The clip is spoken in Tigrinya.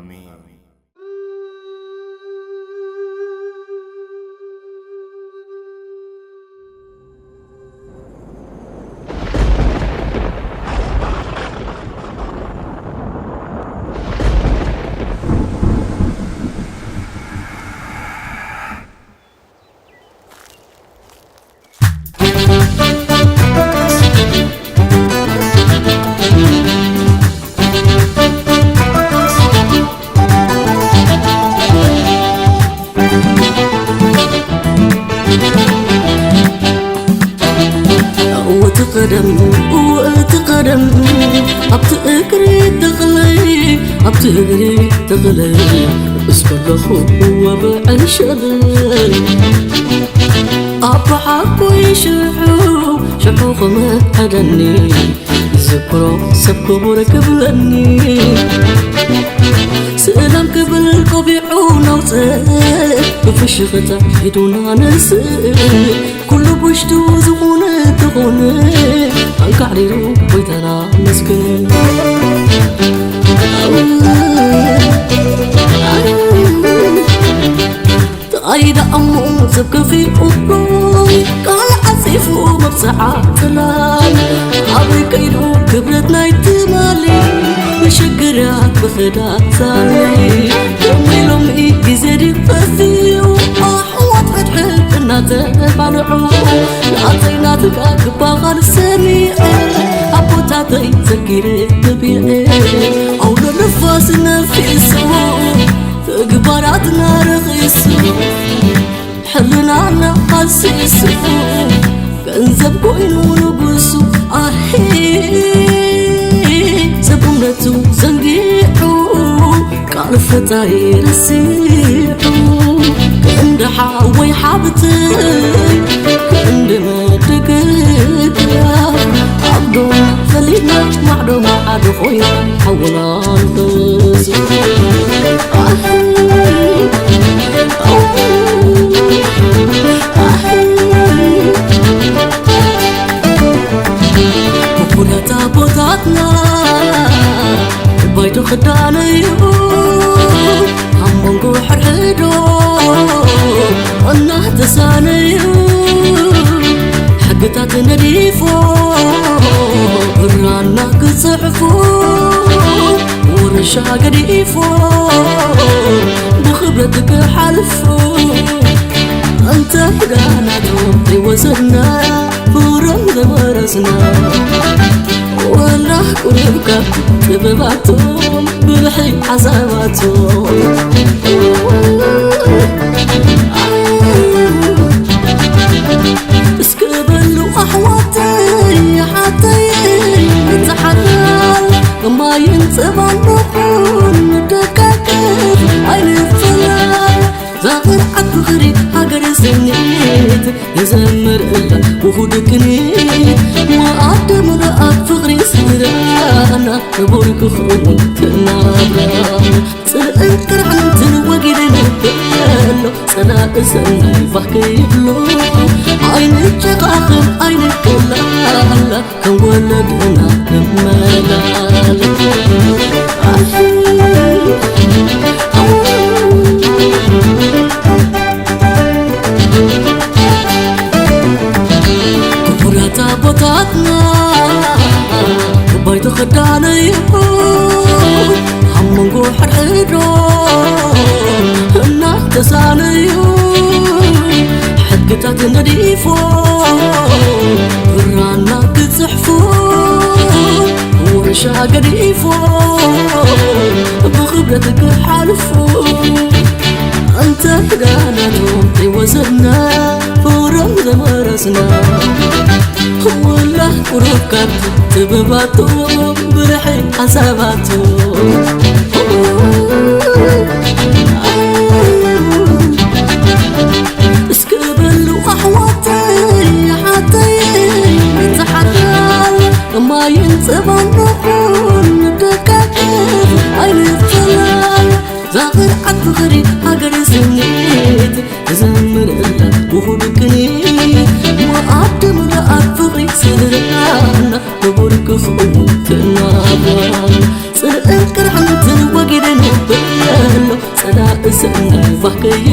ኣሜን። እወ እቲ ቀደም፣ እወ እቲ ቀደም፣ ኣብቲ እግሪ ተኽለይ፣ ኣብቲ እግሪ ተኽለይ፣ ምስ ከለኹ እወ ብዕንሸብል። ኣቦሓጎይ ሽሑ፣ ሽሑ ክምሕደኒ፣ ዝክሮ ሰብ ክቡር ክብለኒ። ስእላም ክብል ቆቢዑ ናውፅእ፣ ብፍሽኽታ ኢዱና ንስእ። ኩሉ ብውሽጡ ዝኾነ ተኾነ፣ ኣንካዕሪሩ ጎይታና መስግን። ተቓይዳ እሞ ሰብ ከፊኡሉ፣ ቃል ዓጺፉ መብጽዓ ጥላይ። ኣበይ ከይዱ ክብረት ናይ ትማሊ፣ መሸገርያ ብኽዳን ሳሊ። ሎሚ ሎሚ ግዜ ድዩ ጠፊኡ፣ ኣሕዋት ሕድሕድ እናተባልዑ፣ ንኣፀይናትካ ክባኻል ሰሚዐ፣ ኣቦታተይ ዘኪረ ተቢዐ። ኣውሎ ንፋስ ነፊሱ፣ ተግባራትና ረኺሱ፣ ሕልናና ሃሲሱ፣ ገንዘብ ኮይኑ ንጉሱ። ኣሂ፣ ሰብ እምነቱ ዘንጊዑ፣ ቃል ፈጣሪ ረሲዑ፣ ክንዲ ሓወይ ሓብተይ፣ ክንዲ መደገፍያ፣ ኣብ ዶና ፈሊጥና፣ ማዕዶ ማዕዶ ኮይና፣ ሓውና ንኽሱ። ክቡራት ኣቦታትና ባይቶ ክዳነዩ ኣብ መንጎ ሕድሕዶ እናተሳነዩ ሕግታት ነዲፎ ብራና ክጽሕፉ ውርሻ ገዲፎ ብኽብረት ክሓልፉ እንተ ዳናቶም ዘይወሰድና ፍሮም ዘወረስና ወላ ቁሩብካ ጥበባቶም ብልሒ ሓሳባቶም እስኪ በሉ ኣሕዋተይ ሓተይ ንተሓላል ማይን ጸባን ንኹን ንደቃቅፍ ኣይንፈላል ዛኽር ዓዲ ፍቕሪ ሃገር ስኒት ንዘምር እላ ውሁድ ቅኒት መኣዲ ምልኣት ፍቕሪ ስድራና ክቡር ክኸውን ክናብራ ጽልእን ቅርዕንትን ወጊድን በሎ ጸላኢ ሰናይ ባህ ከይብሎ ኣይንጨኻኸን ኣይንቀላላ ከም ወለድና ንመላል። ክቡራት ኣቦታትና ባይቶ ክዳነዩ ኣብ መንጎ ሕድሕዶ እናተሳነዩ ሕግታት ነዲፎ ብራና ክጽሕፉ ውርሻ ገዲፎ ብኽብረት ክሓልፉ እንተ ጋናቶም ዘይወሰድና ፍቕሮም ዘወረስና ወላ ቁሩብ ካብ ጥበባቶም ብርሒ ሓሳባቶም እስኪ በሉ ኣሕዋተይ ሓተይ ንተሓላል ማይን ጸባን ንኹን ንደቃቅፍ ኣይንፈላል ዛኽር ዓዲ ፍቕሪ ሃገር ስኒት ክዘምር እላ ውሁድ ቅኒት መኣዲ ምልኣት ፍቕሪ ስድራና ክቡር ክኸውን ክናባል ጽልእን ቅርዕንት ባህከይ